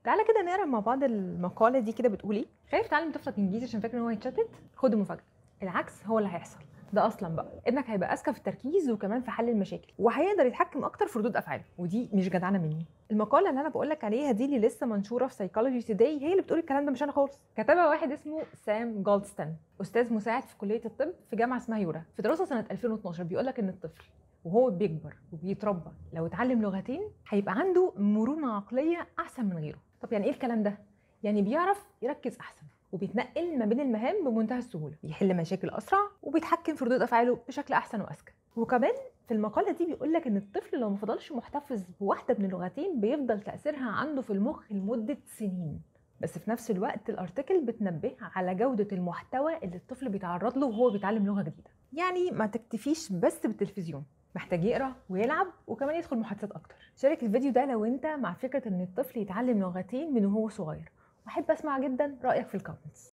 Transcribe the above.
تعالى كده نقرا مع بعض المقالة دي كده بتقول ايه. خايف تعلم طفلك انجليزي عشان فاكر ان هو هيتشتت؟ خد المفاجاة، العكس هو اللي هيحصل. ده اصلا بقى ابنك هيبقى اذكى في التركيز وكمان في حل المشاكل، وهيقدر يتحكم اكتر في ردود افعاله، ودي مش جدعنه مني. المقالة اللي انا بقول لك عليها دي اللي لسه منشورة في Psychology Today هي اللي بتقول الكلام ده، مش انا خالص. كتبها واحد اسمه سام جولدستون، استاذ مساعد في كليه الطب في جامعه اسمها يورا. في دراسة سنة 2012 بيقول لك ان الطفل وهو بيكبر وبيتربى لو اتعلم لغتين هيبقى عنده مرونة عقلية احسن من غيره. طب يعني ايه الكلام ده؟ يعني بيعرف يركز احسن، وبيتنقل ما بين المهام بمنتهى السهولة، بيحل مشاكل اسرع، وبيتحكم في ردود افعاله بشكل احسن واذكى. وكمان في المقالة دي بيقول لك ان الطفل لو ما فضلش محتفظ بواحدة من اللغتين بيفضل تاثيرها عنده في المخ لمدة سنين. بس في نفس الوقت ال article بتنبه على جوده المحتوى اللي الطفل بيتعرض له وهو بيتعلم لغة جديدة. يعني ما تكتفيش بس بالتلفزيون، محتاج يقرا ويلعب وكمان يدخل محادثات اكتر. شارك الفيديو ده لو انت مع فكرة ان الطفل يتعلم لغتين من وهو صغير، واحب اسمع جدا رايك في ال comments.